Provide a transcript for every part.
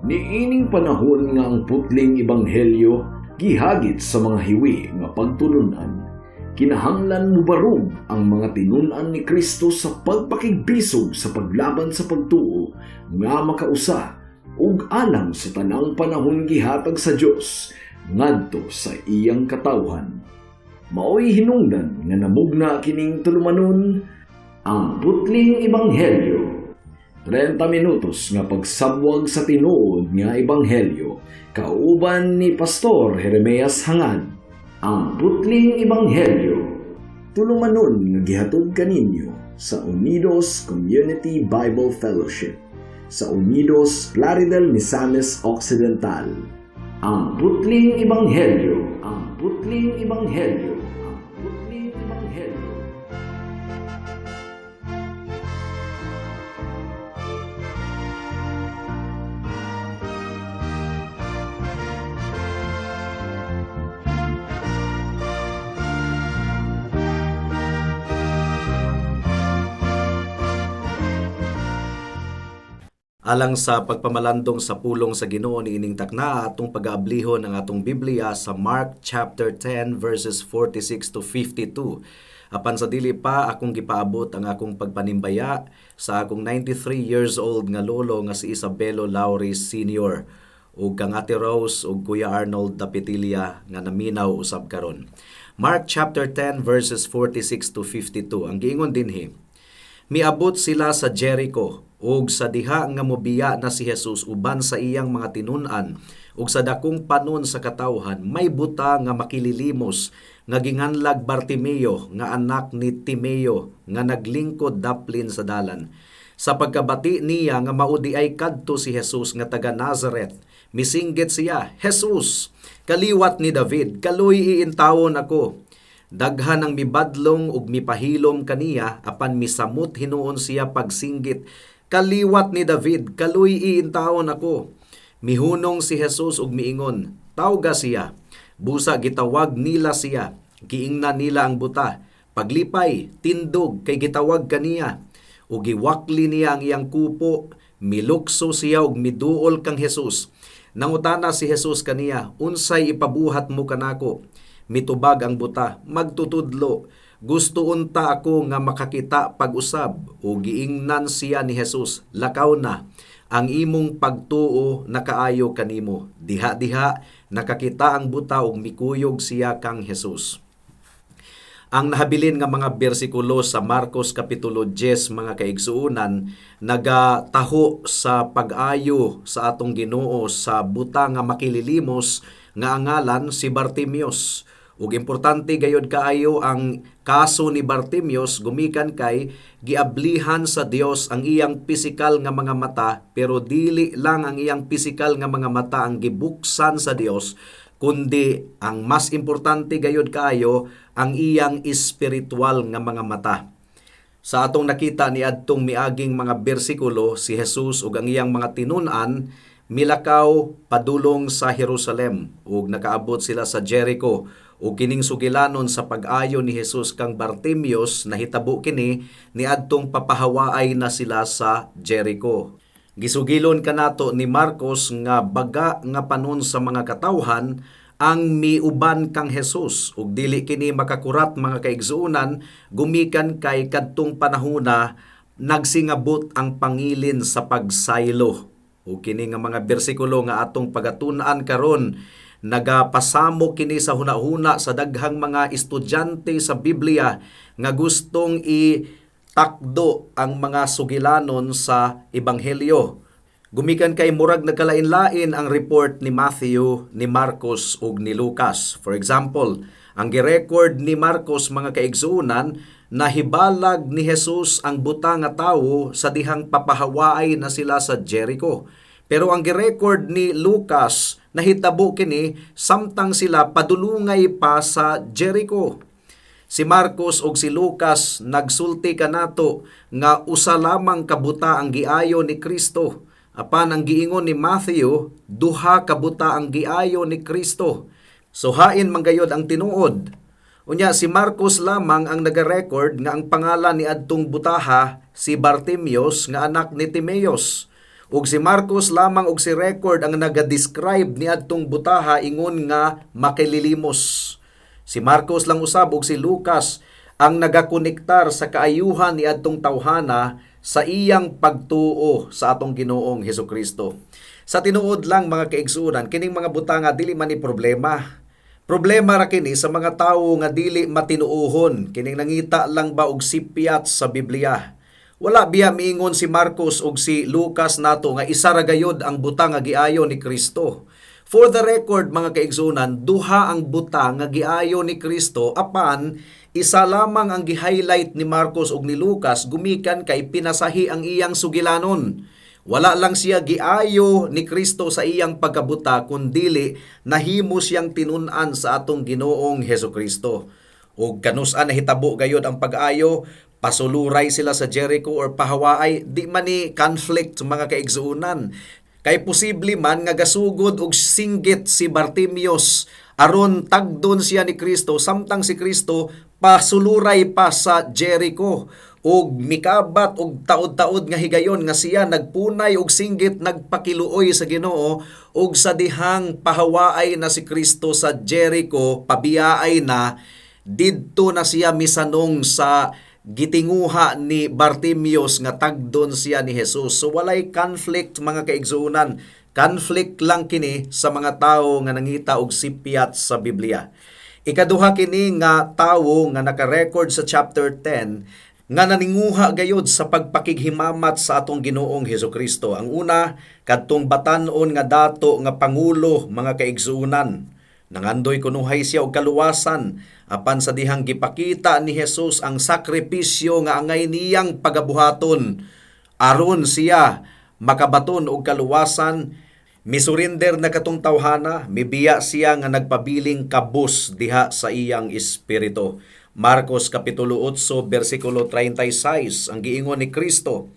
Niining panahon nga ang putling ebanghelyo gihagit sa mga hiwi nga pagtulunan, kinahanglan mubarog ang mga tinun-an ni Kristo sa pagpakigbisog sa paglaban sa pagtuo nga makausa ug alang sa tanang panahon gihatag sa Dios ngadto sa iyang katawhan. Maoy hinungdan nga namugna kining tulumanon, ang putling ebanghelyo. 30 minutos nga pagsabwag sa tinuod nga ebanghelyo kauban ni Pastor Jeremias Hangad. Ang putling ebanghelyo. Tulumanon nga gihatod kaninyo sa Unidos Community Bible Fellowship sa Unidos, Plaridel, Misamis Occidental. Ang putling ebanghelyo. Ang putling ebanghelyo. Ang putling ebanghelyo. Alang sa pagpamalandong sa pulong sa Ginoo niining takna, atong pag-aablihon ang atong Biblia sa Mark chapter 10 verses 46 to 52. Apan sa dili pa, akong gipaabot ang akong pagpanimbaya sa akong 93 years old nga lolo nga si Isabelo Lauri Sr. ug kang Ate Rose ug Kuya Arnold Dapitilia nga naminaw usab karon. Mark chapter 10 verses 46 to 52. Ang giingon dinhi: Miabot sila sa Jericho ug sa diha nga mobiya na si Jesus uban sa iyang mga tinun-an ug sa dakong panon sa katawhan, may buta nga makililimos nga ginganlag Bartimeo nga anak ni Timeo nga naglingkod daplin sa dalan. Sa pagkabati niya nga mao diay kadto si Jesus nga taga Nazareth, misinggit siya, "Jesus, kaliwat ni David, kaluy-i intawon ako." Daghan ang mibadlong ug mipahilom kaniya, apan misamot hinuon siya pagsinggit, "Kaliwat ni David, kaluy-i intawon ako." Mihunong si Jesus ug miingon, "Tawga siya." Busa gitawag nila siya. Giingnan nila ang buta, "Paglipay, tindog, kay gitawag kaniya." Ug giwakli niya ang iyang kupo, milukso siya ug miduol kang Jesus. Nangutana si Jesus kaniya, "Unsay ipabuhat mo kanako?" Mitubag ang buta, "Magtutudlo, gusto unta ako nga makakita pag-usab." Ug giingnan siya ni Jesus, "Lakaw na, ang imong pagtuo nakaayo kanimo." Diha-diha nakakita ang buta ug mikuyog siya kang Jesus. Ang nahabilin nga mga bersikulo sa Marcos Kapitulo 10, mga kaigsuonan, nagataho sa pag-ayo sa atong Ginoo sa buta nga makililimos nga ang ngalan si Bartimios. Ug importante gayod kaayo ang kaso ni Bartimios gumikan kay giablihan sa Dios ang iyang pisikal nga mga mata, pero dili lang ang iyang pisikal nga mga mata ang gibuksan sa Dios, kundi ang mas importante gayod kaayo ang iyang espiritual nga mga mata. Sa atong nakita ni adtong miaging mga bersikulo, si Jesus ug ang iyang mga tinun-an milakaw padulong sa Jerusalem ug nakaabot sila sa Jericho. Ug kining sugilanon sa pag-ayo ni Jesus kang Bartimios nahitabo kini niadtong papahawaay na sila sa Jericho. Gisugilon kanato ni Marcos nga baga nga panon sa mga katawhan ang miuban kang Jesus, ug dili kini makakurat, mga kaigsuonan, gumikan kay kadtong panahona nagsingabot ang pangilin sa pagsaylo. Ug kini nga mga bersikulo nga atong pagatun-an karon, nagapasamo kini sa hunahuna sa daghang mga estudyante sa Biblia nga gustong itakdo ang mga sugilanon sa ebanghelyo. Gumikan kay murag nagkalain-lain ang report ni Matthew, ni Marcos ug ni Lucas. For example, ang girecord ni Marcos, mga kaigsuonan, nahibalag ni Jesus ang buta nga tawo sa dihang papahawaay na sila sa Jericho. Pero ang girecord ni Lucas, nahitabo kini samtang sila padulungay pa sa Jericho. Si Marcos ug si Lucas nagsulti kanato nga usa lamang kabuta ang giayo ni Kristo. Apan ang giingon ni Matthew, duha kabuta ang giayo ni Kristo. So hain man gayod ang tinuod? Unya si Marcos lamang ang naga-record nga ang pangalan ni adtong butaha si Bartimios nga anak ni Timeos. Ug si Marcos lamang ug si record ang naga-describe niadtong butaha ingon nga makililimos. Si Marcos lang usab ug si Lucas ang nagakonektar sa kaayuhan niadtong tawhana sa iyang pagtuo sa atong Ginoong Hesukristo. Sa tinuod lang, mga kaigsuonan, kining mga butanga dili man ni problema. Problema ra kini sa mga tawo nga dili matinuohon, kining nangita lang ba og sipyat sa Biblia. Wala biya miingon si Marcos ug si Lucas nato nga isa ra gayod ang butang nga giayo ni Kristo. For the record, mga kaigsuonan, duha ang butang nga giayo ni Kristo, apan isa lamang ang gi-highlight ni Marcos ug ni Lucas gumikan kay pinasahi ang iyang sugilanon. Wala lang siya giayo ni Kristo sa iyang pagkabuta, kundili nahimo siyang tinun-an sa atong Ginoong Hesukristo. Ug kanus-an nahitabo gayod ang pag-ayo, pasuluray sila sa Jericho or pahawaay, di man ni conflict, mga kaigsuonan. Kay posible man nga gasugod og singgit si Bartimios aron tagdon siya ni Kristo samtang si Kristo pasuluray pa sa Jericho, ug mikabat og taod-taod nga higayon nga siya nagpunay og singgit, nagpakiluoy sa Ginoo, ug sa dihang pahawaay na si Kristo sa Jericho, pabiyaay na, didto na siya misanong sa gitinguha ni Bartimios nga tagdon siya ni Jesus. So walay conflict, mga kaigsuonan. Conflict lang kini sa mga tawo nga nangita og sipyat sa Biblia. Ikaduha kini nga tawo nga naka-record sa chapter 10 nga naninguha gayod sa pagpakighimamat sa atong Ginoong Hesukristo. Ang una, kadtong batan-on nga dato nga pangulo, mga kaigsuonan. Nangandoy kunuhay siya og kaluwasan, apan sa dihang gipakita ni Jesus ang sakripisyo nga angay niyang pagabuhaton aron siya makabaton og kaluwasan, misurinder na katong tawhana, mibiya siya nga nagpabiling kabus diha sa iyang espiritu. Marcos Kapitulo 8 bersikulo 36, ang giingon ni Kristo,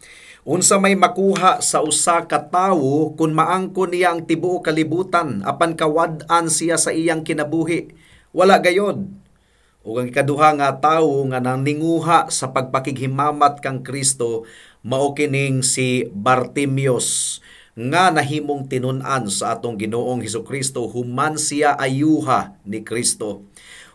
"Unsa may makuha sa usa ka tawo kung maangkon niya ang tibuok kalibutan apan kawad-an siya sa iyang kinabuhi? Wala gayod." Ug ang ikaduha nga tawo nga naninguha sa pagpakighimamat kang Kristo mao kining si Bartimios nga nahimong tinun-an sa atong Ginoong Hesukristo human siya ayuha ni Kristo.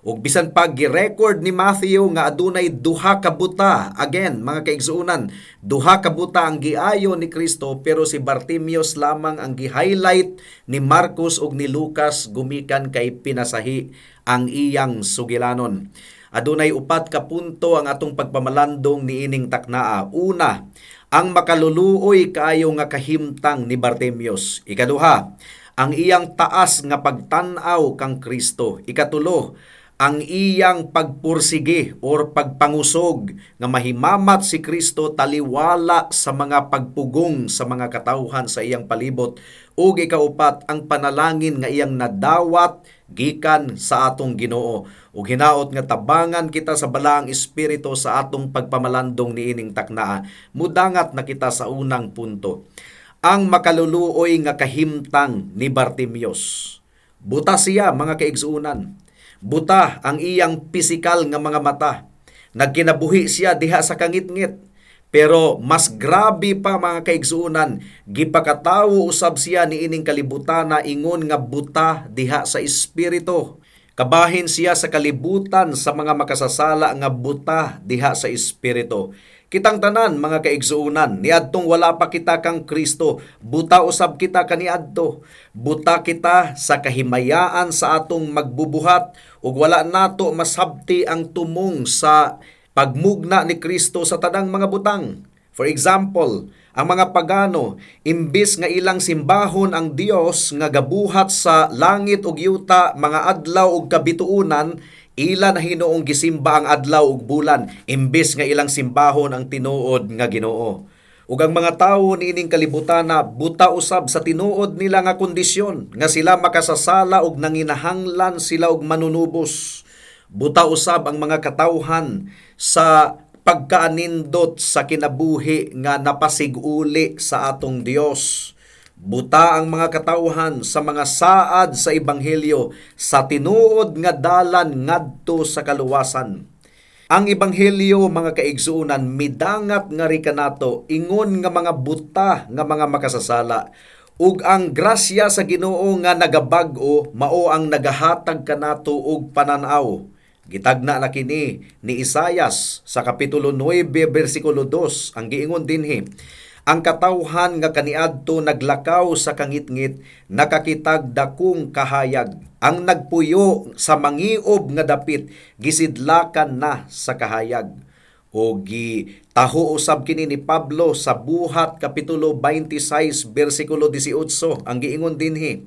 Ug bisan pa gi-record ni Matthew nga adunay duha ka buta, again, mga kaigsuonan, duha ka buta ang giayo ni Kristo, pero si Bartimios lamang ang gi-highlight ni Marcos ug ni Lucas gumikan kay pinasahi ang iyang sugilanon. Adunay upat ka punto ang atong pagpamalandong niining taknaa. Una, ang makaluluoy kaayo nga kahimtang ni Bartimios. Ikaduha, ang iyang taas nga pagtan-aw kang Kristo. Ikatulo, ang iyang pagpursige or pagpangusog nga mahimamat si Kristo taliwala sa mga pagpugong sa mga katawhan sa iyang palibot. Ug ikaupat, ang panalangin nga iyang nadawat gikan sa atong Ginoo. Ug hinaot nga tabangan kita sa Balaang Espiritu sa atong pagpamalandong niining taknaa. Mudangat na kita sa unang punto. Ang makaluluoy nga kahimtang ni Bartimios. Buta siya, mga kaigsuonan. Buta ang iyang pisikal nga mga mata. Nagkinabuhi siya diha sa kangitngit. Pero mas grabe pa, mga kaigsuonan, gipakatawo usab siya niining kalibutan na ingon nga buta diha sa espiritu. Kabahin siya sa kalibutan sa mga makasasala nga buta diha sa espiritu. Kitang tanan, mga kaigsuonan, niadtong wala pa kita kang Kristo, buta usab kita kaniadto. Buta kita sa kahimayaan sa atong magbubuhat ug wala nato masabti ang tumong sa pagmugna ni Kristo sa tanang mga butang. For example, ang mga pagano, imbis nga ilang simbahon ang Dios nga gabuhat sa langit ug yuta, mga adlaw ug kabituonan, ila na hinuong gisimba ang adlaw ug bulan imbis nga ilang simbahon ang tinuod nga Ginoo. Ug ang mga tawo niining kalibutan na buta usab sa tinuod nila nga kondisyon nga sila makasasala ug nanginahanglan sila og manunubos. Buta usab ang mga katawhan sa pagkaanindot sa kinabuhi nga napasiguli sa atong Dios. Buta ang mga katawhan sa mga saad sa ebanghelyo sa tinuod nga dalan ngadto sa kaluwasan. Ang ebanghelyo, mga kaigsuonan, midangat ngari kanato ingon nga mga buta nga mga makasasala. Ug ang grasya sa Ginoo nga nagabag-o mao ang nagahatag kanato og pananaw. Gitagna na kini ni Isayas sa kapitulo 9 bersikulo 2. Ang giingon dinhi, "Ang katawhan nga kaniadto naglakaw sa kangitngit nakakitag dakong kahayag. Ang nagpuyo sa mangiob nga dapit gisidlakan na sa kahayag." O gitaho usab kini ni Pablo sa Buhat kapitulo 26 bersikulo 18. Ang giingon dinhi,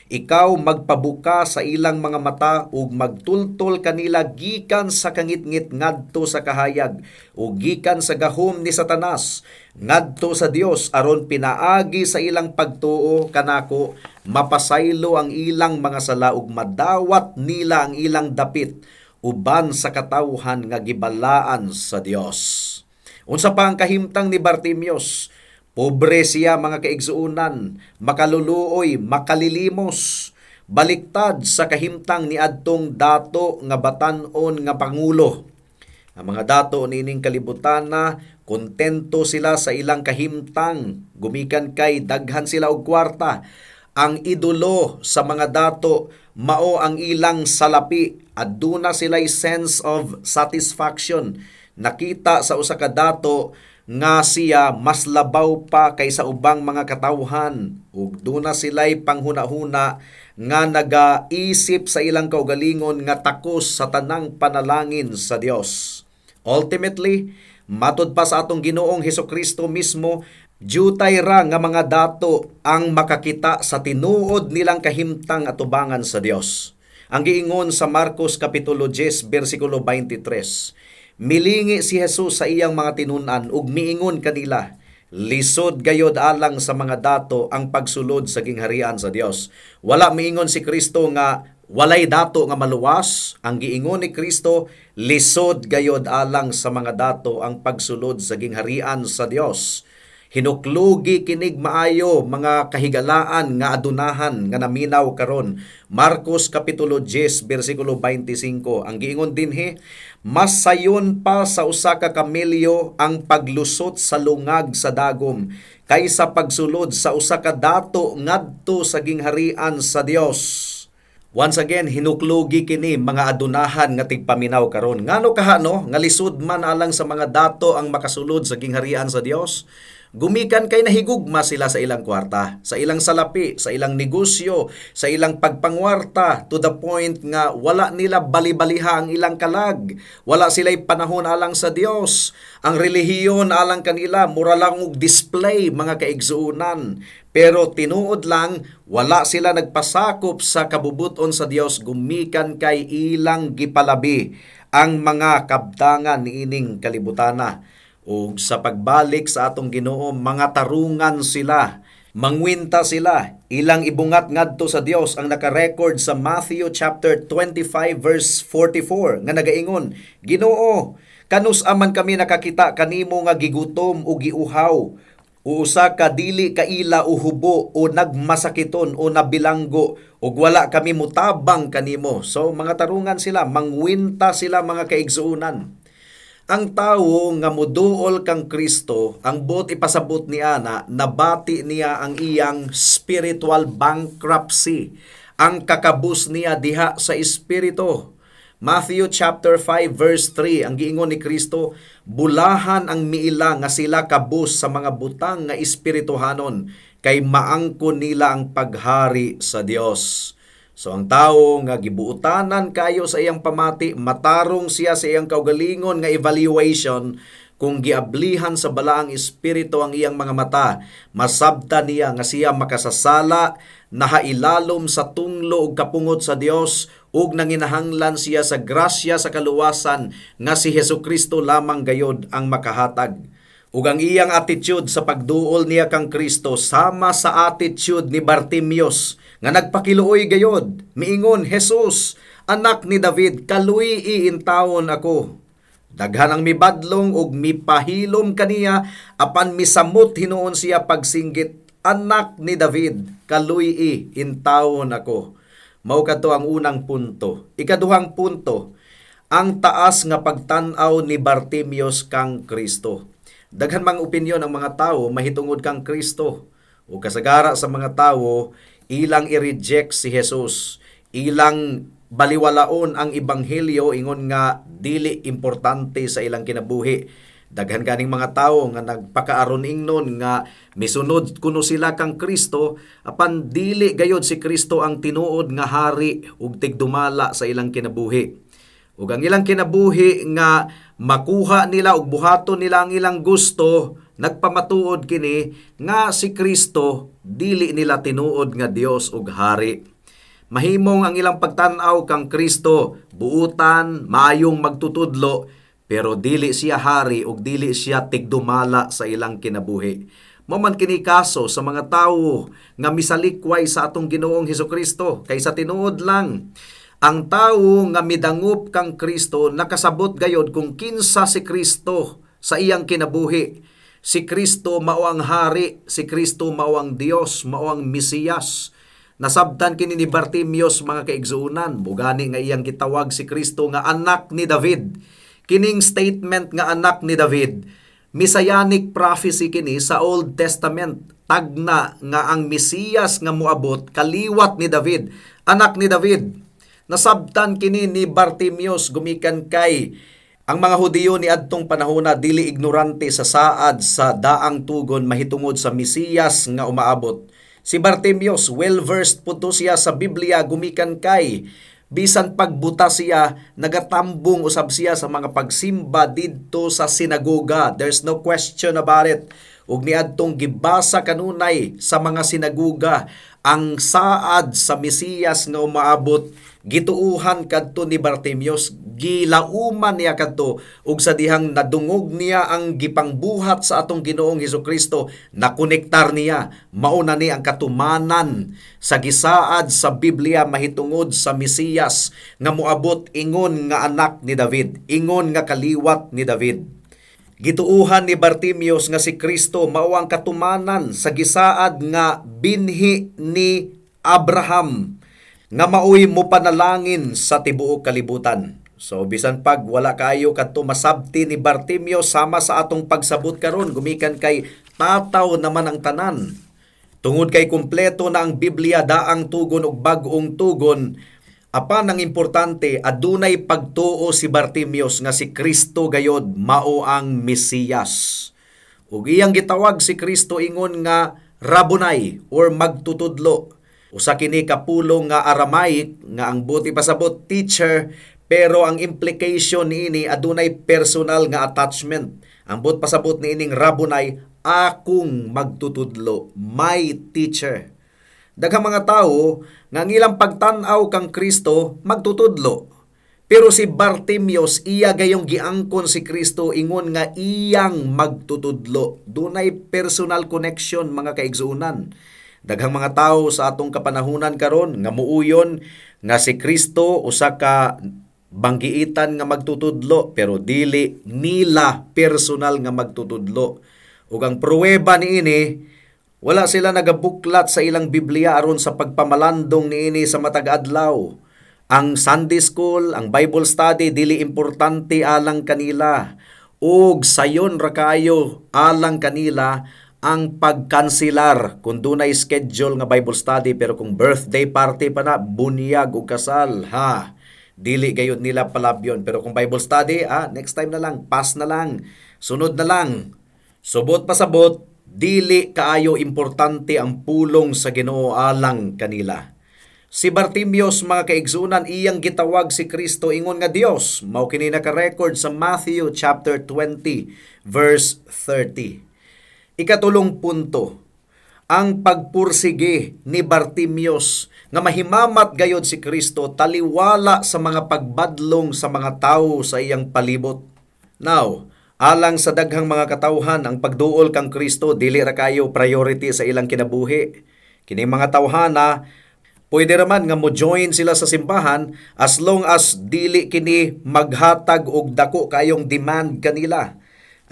"Ikaw magpabuka sa ilang mga mata ug magtultol kanila gikan sa kangitngit ngadto sa kahayag ug gikan sa gahom ni Satanas ngadto sa Dios, aron pinaagi sa ilang pagtuo kanako mapasaylo ang ilang mga sala ug madawat nila ang ilang dapit uban sa katawhan nga gibalaan sa Dios." Unsa pa ang kahimtang ni Bartimios? Pobre siya, mga kaigsuonan, makaluluoy, makalilimos. Baliktad sa kahimtang ni adtong dato nga batan-on nga pangulo. Ang mga dato niining kalibutan na kontento sila sa ilang kahimtang, gumikan kay daghan sila og kwarta. Ang idolo sa mga dato mao ang ilang salapi. Aduna sila'y sense of satisfaction. Nakita sa usa ka dato nga siya mas labaw pa kaysa ubang mga katawhan, ug duna sila'y panghunahuna nga nagaisip sa ilang kaugalingon nga takos sa tanang panalangin sa Dios. Ultimately, matud pa sa atong Ginoong Hesukristo mismo, jutay ra nga mga dato ang makakita sa tinuod nilang kahimtang atubangan sa Dios. Ang giingon sa Marcos kapitulo 10 bersikulo 23, milingi si Jesus sa iyang mga tinun-an ug miingon kanila, "Lisod gayod alang sa mga dato ang pagsulod sa gingharian sa Dios." Wala miingon si Kristo nga walay dato nga maluwas. Ang giingon ni Kristo, lisod gayod alang sa mga dato ang pagsulod sa gingharian sa Dios. Hinuklugi kinig maayo, mga kahigalaan nga adunahan nga naminaw karon. Marcos kapitulo 10 bersikulo 25. Ang giingon dinhi, "Mas sayon pa sa usa ka kamelyo ang paglusot sa lungag sa dagom kaysa pagsulod sa usa ka dato ngadto sa gingharian sa Dios." Once again, hinuklugi kini mga adunahan nga tigpaminaw karon. Ngano kahano nga lisod man alang sa mga dato ang makasulod sa gingharian sa Dios? Gumikan kay nahigugma sila sa ilang kwarta, sa ilang salapi, sa ilang negosyo, sa ilang pagpangwarta, to the point nga wala nila balibaliha ang ilang kalag. Wala sila'y panahon alang sa Dios. Ang relihiyon alang kanila mura lang og display, mga kaigsuonan. Pero tinuod lang, wala sila nagpasakop sa kabubuton sa Dios gumikan kay ilang gipalabi ang mga kabtangan niining kalibutana. Ug sa pagbalik sa atong Ginoo, mga tarungan sila, mangwinta sila, ilang ibungat ngadto sa Dios ang naka-record sa Matthew chapter 25 verse 44 nga nagaingon, "Ginoo, kanus-a man kami nakakita kanimo nga gigutom o giuhaw, o usa ka dili kaila o hubo o nagmasakiton o nabilanggo, ug wala kami mutabang kanimo?" So mga tarungan sila, mangwinta sila, mga kaigsuonan. Ang tawo nga muduol kang Kristo, ang buot ipasabot ni ana, nabati niya ang iyang spiritual bankruptcy, ang kakabus niya diha sa espiritu. Matthew chapter 5 verse 3, ang giingon ni Kristo, "Bulahan ang miila nga sila kabus sa mga butang nga espirituhanon, kay maangkon nila ang paghari sa Dios." So ang tawo nga gibuotanan kayo sa iyang pamati, matarong siya sa iyang kaugalingon nga evaluation, kung giablihan sa balaang espiritu ang iyang mga mata, masabta niya nga siya makasasala, nahailalom sa tunglo ug kapungot sa Dios, ug nanginahanglan siya sa grasya sa kaluwasan nga si Hesukristo lamang gayod ang makahatag. Ug ang iyang attitude sa pagduol niya kang Kristo sama sa attitude ni Bartimios nga nagpakiluoy gayod, miingon, "Jesus, anak ni David, kaluy-i intawon ako." Daghan ang mibadlong ug mipahilom kaniya, apan misamot hinuon siya pagsinggit, "Anak ni David, kaluy-i intawon ako." Mao kadto ang unang punto. Ikaduhang punto, Ang taas nga pagtan-aw ni Bartimios kang Kristo. Daghan mang opinyon ang mga tawo mahitungod kang Kristo. O kasagara sa mga tawo, ilang i-reject si Jesus. Ilang baliwalaon ang ebanghelyo, ingon nga dili importante sa ilang kinabuhi. Daghan ganing mga tawo nga nagpakaaron ingnon nga misunod kuno sila kang Kristo, apan dili gayod si Kristo ang tinuod nga hari ug tigdumala sa ilang kinabuhi. Ug ang ilang kinabuhi nga makuha nila ug buhaton nila ang ilang gusto, nagpamatuod kini nga si Kristo dili nila tinuod nga Dios ug hari. Mahimong ang ilang pagtan-aw kang Kristo buutan, maayong magtutudlo, pero dili siya hari ug dili siya tigdumala sa ilang kinabuhi. Mao man kini kaso sa mga tawo nga misalikway sa atong Ginoong Hesukristo, kaysa tinuod lang, ang tawo nga midangop kang Kristo nakasabot gayod kung kinsa si Kristo sa iyang kinabuhi. Si Kristo mao ang hari, si Kristo mao ang Dios, mao ang Mesiyas. Nasabtan kini ni Bartimios, mga kaigsuonan, mao gani nga iyang gitawag si Kristo nga anak ni David. Kining statement nga anak ni David, messianic prophecy kini sa Old Testament. Tagna nga ang Mesiyas nga moabot kaliwat ni David, anak ni David. Nasabtan kini ni Bartimios gumikan kay ang mga Hudiyo ni adtong panahona dili ignorante sa saad sa daang tugon mahitungod sa Mesiyas nga umaabot. Si Bartimios, well-versed pud to siya sa Biblia gumikan kay bisan pagbuta siya, nagatambong usab siya sa mga pagsimba didto sa sinagoga. There's no question about it. Ug niadtong gibasa kanunay sa mga sinagoga ang saad sa Mesiyas nga umaabot, gituuhan kadto ni Bartimios, gilauman niya kadto, ug sa dihang nadungog niya ang gipangbuhat sa atong Ginoong Hesukristo, nakonektar niya, mao na ni ang katumanan sa gisaad sa Biblia mahitungod sa Mesiyas nga moabot ingon nga anak ni David, ingon nga kaliwat ni David. Gituuhan ni Bartimios nga si Kristo mao ang katumanan sa gisaad nga binhi ni Abraham nga maoy mo panalangin sa tibuok kalibutan. So bisan pag wala kayo kadto masabti ni Bartimeo sama sa atong pagsabot karon gumikan kay tataw naman ang tanan. Tungod kay kumpleto na ang Biblia, daang tugon ug bag-ong tugon, apan ang importante, adunay pagtuo si Bartimios nga si Kristo gayod mao ang Mesiyas. Ug iyang gitawag si Kristo ingon nga Rabunay or magtutudlo. Usa kini ka pulong nga Aramaic nga ang buot ipasabot teacher, pero ang implication niini, adunay personal nga attachment. Ang buot pasabot niining Rabunay, akong magtutudlo, my teacher. Daghang mga tawo nga ang ilang pagtan-aw kang Kristo magtutudlo. Pero si Bartimios, iya gayong giangkon si Kristo ingon nga iyang magtutudlo. Dunay personal connection, mga kaigsuonan. Daghang mga tawo sa atong kapanahunan karon nga muuyon nga si Kristo usa ka banggiitan nga magtutudlo, pero dili nila personal nga magtutudlo. Ug ang pruweba niini, wala sila nagabuklat sa ilang Biblia aron sa pagpamalandong niini sa matag adlaw. Ang Sunday school, ang Bible study, dili importante alang kanila. Ug sayon ra kaayo alang kanila ang pagkansilar kung dunay schedule nga Bible study, pero kung birthday party pa na, bunyag ug kasal, ha, dili gayud nila palabyon. Pero kung Bible study, ah, next time na lang, pass na lang, sunod na lang. So buot pasabot, dili kaayo importante ang pulong sa Ginoo alang kanila. Si Bartimios, mga kaigsunan, iyang gitawag si Kristo ingon nga Dios. Mao kini naka-record sa Matthew chapter 20 verse 30. Ikatulong punto, ang pagpursige ni Bartimios nga mahimamat gayod si Kristo taliwala sa mga pagbadlong sa mga tawo sa iyang palibot. Now, alang sa daghang mga katawhan, ang pagduol kang Kristo dili ra kayo priority sa ilang kinabuhi. Kini mga tawhana, pwede raman nga mo join sila sa simbahan as long as dili kini maghatag og dako kayong demand kanila.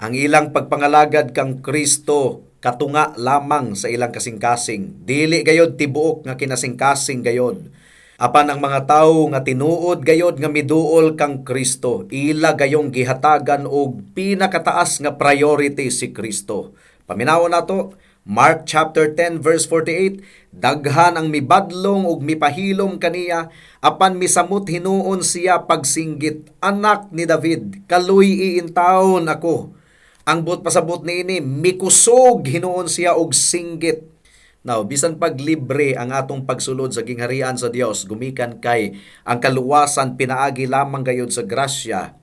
Ang ilang pagpangalagad kang Kristo katunga lamang sa ilang kasing-kasing. Dili gayod tibuok nga kinasing-kasing gayod. Apan ang mga tawo nga tinuod gayod nga miduol kang Kristo, ila gayong gihatagan og pinakataas nga priority si Kristo. Paminawon nato Mark chapter 10 verse 48, daghan ang mibadlong ug mipahilom kaniya, apan misamot hinuon siya pagsinggit, "Anak ni David, kaluy-i intawon ako." Ang buot pasabot niini, mikusog hinuon siya og singgit. Now, bisan pag libre ang atong pagsulod sa gingharian sa Dios, gumikan kay ang kaluwasan pinaagi lamang gayud sa grasya.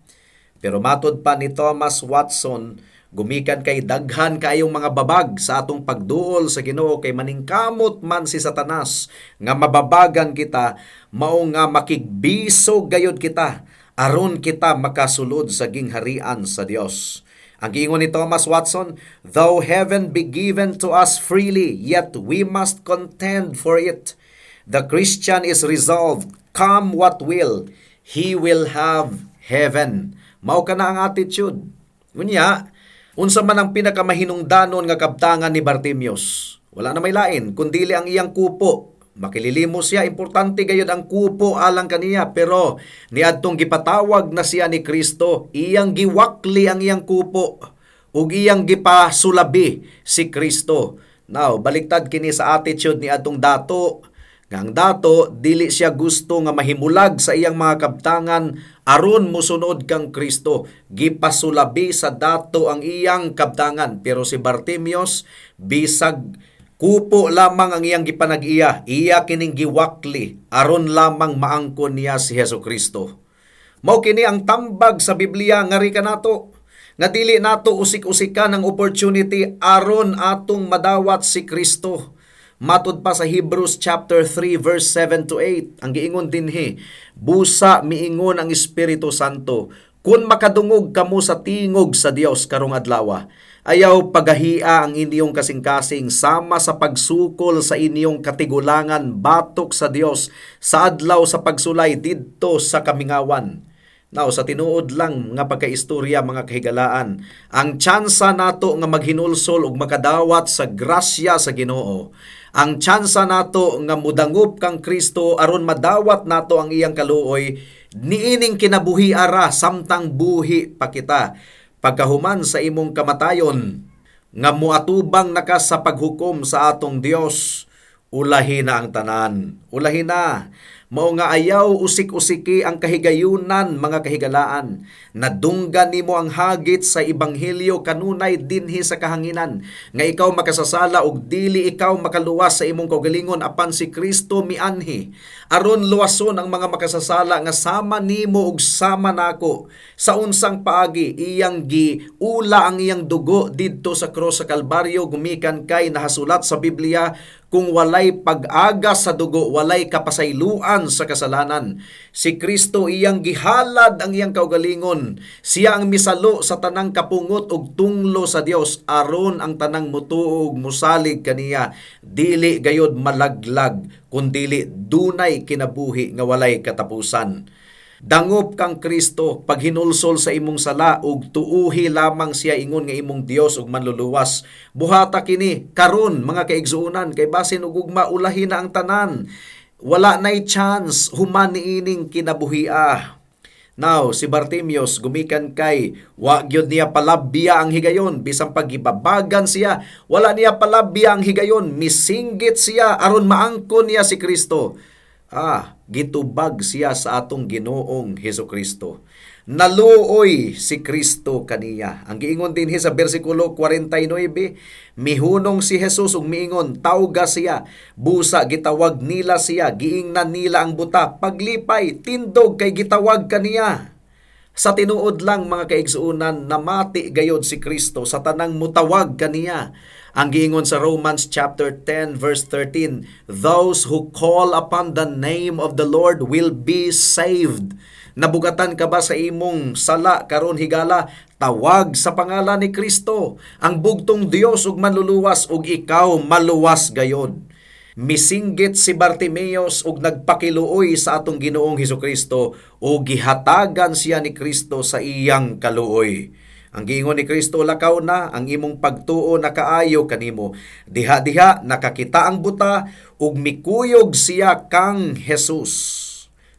Pero matod pa ni Thomas Watson, gumikan kay daghan kaayong mga babag sa atong pagduol sa Ginoo kay maningkamot man si Satanas nga mababagan kita, mao nga makigbisog gayud kita aron kita makasulod sa gingharian sa Dios. Ang giingon ni Thomas Watson, "Though heaven be given to us freely, yet we must contend for it. The Christian is resolved, come what will, he will have heaven." Mao kana ang attitude. Unya, unsa man ang pinakamahinungdanon nga kabtangan ni Bartimius? Wala na may lain, kundili ang iyang kupo. Makililimos siya, importante gayud ang kupo alang kaniya, pero niadtong gipatawag na siya ni Kristo, iyang giwakli ang iyang kupo ug iyang gipasulabi si Kristo. Now, baliktad kini sa attitude ni adtong dato, nga ang dato dili siya gusto nga mahimulag sa iyang mga kabtangan aron mosunod kang Kristo. Gipasulabi sa dato ang iyang kabtangan, pero si Bartimius, bisag kupo lamang ang iyang gipanag-iya, iya kining giwakli aron lamang maangkon niya si Hesus Kristo. Mao kini ang tambag sa Biblia ngari kanato, nga dili nato usik-usikan ang opportunity aron atong madawat si Kristo. Matud pa sa Hebrews chapter 3 verse 7 to 8, ang giingon dinhi, "Busa miingon ang Espiritu Santo, kung makadungog kamo sa tingog sa Dios karong adlaw, ayaw pagahia ang inyong kasing-kasing sama sa pagsukol sa inyong katigulangan batok sa Dios sa adlaw sa pagsulay didto sa kamingawan." Now, sa tinuod lang nga pagkaistorya, mga kahigalaan, ang tsansa nato nga maghinulsol ug makadawat sa grasya sa Ginoo, ang tsansa nato nga mudangup kang Kristo aron madawat nato ang iyang kaluoy niining kinabuhi ara samtang buhi pa kita. Pagkahuman sa imong kamatayon nga muatubang naka sa paghukom sa atong Dios, ulahi na ang tanan. Ulahi na. Mao nga ayaw usik-usiki ang kahigayunan, mga kahigalaan. Nadunggan nimo ang hagit sa ebanghelyo kanunay dinhi sa kahanginan, nga ikaw makasasala ug dili ikaw makaluwas sa imong kaugalingon, apan si Kristo mianhi aron luwason ang mga makasasala nga sama nimo ug sama nako. Sa unsang paagi? Iyang giula ang iyang dugo didto sa krus sa Kalbaryo, gumikan kay nahasulat sa Biblia, kung walay pag-agas sa dugo, walay kapasayloan sa kasalanan. Si Kristo, iyang gihalad ang iyang kaugalingon. Siya ang misalo sa tanang kapungot ug tunglo sa Dios aron ang tanang mutuo ug musalig kaniya dili gayod malaglag kundili dunay kinabuhi nga walay katapusan. Dangop kang Kristo paghinulsol sa imong sala ug tuuhi lamang siya ingon nga imong Dios ug manluluwas. Buhata kini karon, mga kaigsuonan, kay basin ug ugma ulahi na ang tanan. Wala nay chance human niining kinabuhia. Now, si Bartimius, gumikan kay wa gyud niya palabya ang higayon, bisan pagibabagan siya, wala niya palabya ang higayon, misinggit siya aron maangkon niya si Kristo. Gitubag siya sa atong Ginoong Hesus Kristo. Naluoy si Kristo kaniya. Ang giingon dinhi sa bersikulo 49, mihunong si Jesus ug miingon, "Tawga siya." Busa gitawag nila siya, giingnan nila ang buta, "Paglipay, tindog kay gitawag kaniya." Sa tinuod lang, mga kaigsuonan, namati gayod si Kristo sa tanang mutawag kaniya. Ang giingon sa Romans chapter 10 verse 13, "Those who call upon the name of the Lord will be saved." Nabugatan ka ba sa imong sala karon, higala? Tawag sa pangalan ni Kristo, ang bugtong Dios ug manluluwas, ug ikaw maluwas gayod. Misinggit si Bartimeos ug nagpakiluoy sa atong Ginoong Hesukristo ug gihatagan siya ni Kristo sa iyang kaluoy. Ang giingon ni Kristo, "Lakaw na, ang imong pagtuo nakaayo kanimo." Diha-diha nakakita ang buta ug mikuyog siya kang Jesus.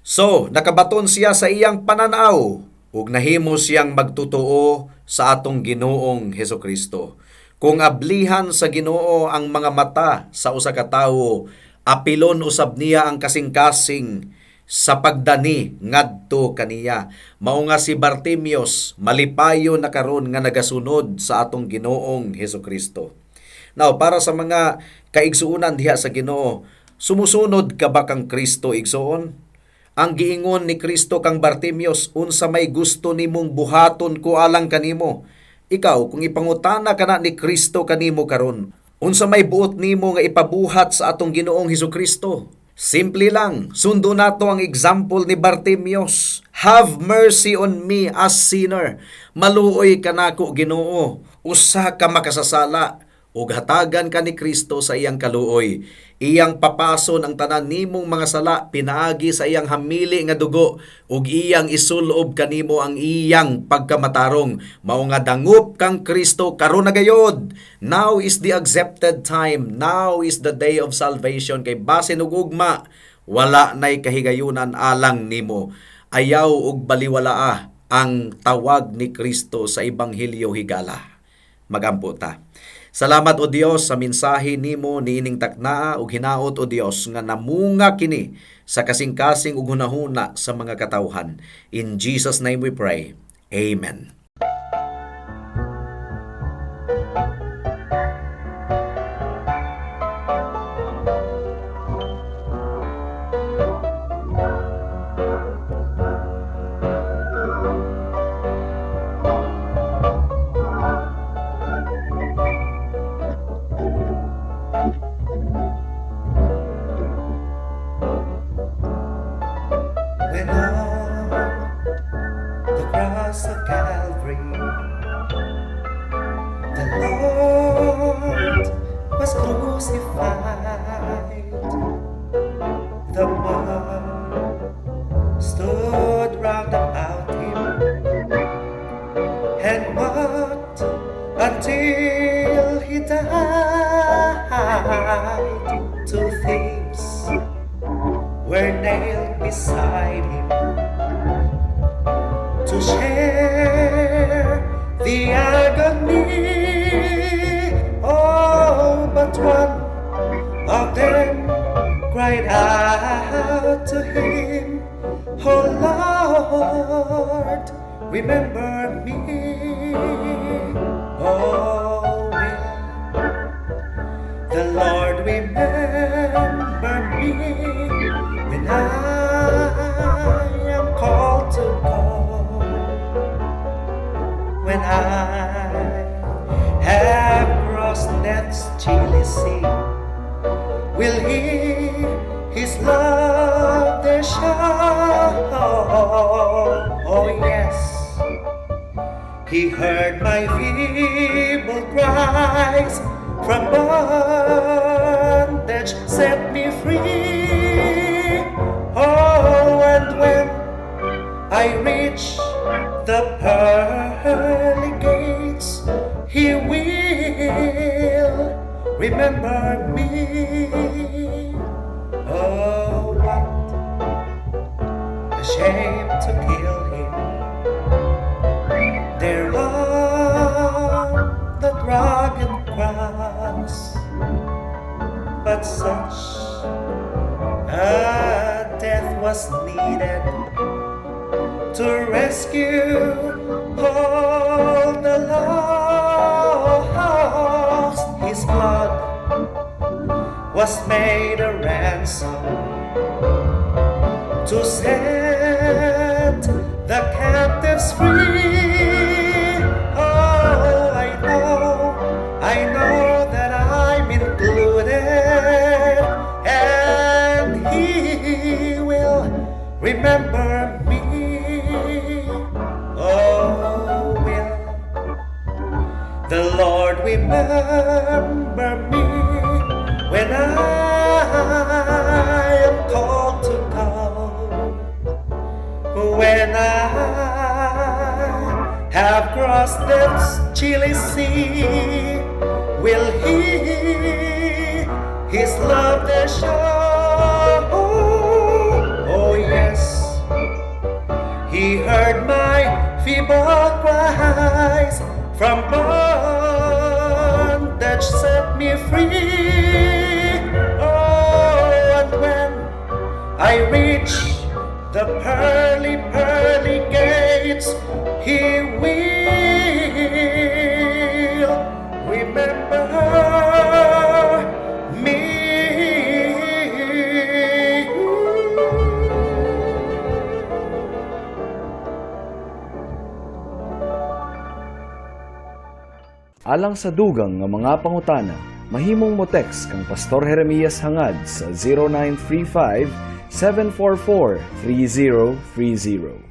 So, nakabaton siya sa iyang pananaw ug nahimo siyang magtotoo sa atong Ginoong Hesukristo. Kung ablihan sa Ginoo ang mga mata sa usa ka tawo, apilon usab niya ang kasing-kasing sa pagdani ngadto kaniya. Mao nga si Bartimios malipayo na karon nga nagasunod sa atong Ginoong Hesukristo. Now, para sa mga kaigsuonan diha sa Ginoo, sumusunod ka ba kang Kristo, igsoon? Ang giingon ni Kristo kang Bartimios, "Unsa may gusto nimong buhaton ko alang kanimo?" Ikaw, kung ipangutana kana ni Kristo kanimo karon, unsa may buot nimo nga ipabuhat sa atong Ginoong Hesukristo? Simple lang, sundo nato ang example ni Bartimios. "Have mercy on me, a sinner." Maluoy kanako, Ginoo, usa ka makasasala. Ug hatagan ka ni Kristo sa iyang kaluoy. Iyang papason ang tanan nimong mga sala pinaagi sa iyang hamili nga dugo ug iyang isulob kanimo ang iyang pagkamatarong. Mao nga dangup kang Kristo karon na gayod. Now is the accepted time. Now is the day of salvation, kay basin ug ugma wala nay kahigayunan alang nimo. Ayaw og baliwalaa ang tawag ni Kristo sa Ebanghelyo higala. Magampo ta. Salamat, O Dios, sa mensahe nimo niining taknaa ug hinaot, O Dios, nga namunga kini sa kasing-kasing ug hunahuna sa mga katawhan. In Jesus' name we pray. Amen. When on the cross of Calvary, the Lord was crucified, the mob stood round about him and mocked until he died. Two thieves were nailed beside him to share the agony. Oh, but one of them cried out to him, "Oh Lord, remember me." Oh, will the Lord remember me when I am called to go? When I have crossed death's chilly sea, will he his love there show? Oh yes, he heard my feeble cries, from bondage set me free. Oh, and when I reach the pearly gates, he will remember me. Oh, what a shame to kill him there on that rugged cross. But such a death was needed to rescue all the lost. His blood was made a ransom to set the captives free. Oh, I know that I'm included, and he will remember me. Oh, will the Lord remember me when I am called to go? When I have Have crossed death's chilly sea, will He His love there show? Oh yes, He heard my feeble cries, from bondage set me free. Oh, and when I reach the pearly, pearly gates, He will remember me. Alang sa dugang nga mga pangutana, mahimong mo text kang Pastor Jeremias Hangad sa 0935 744 3030.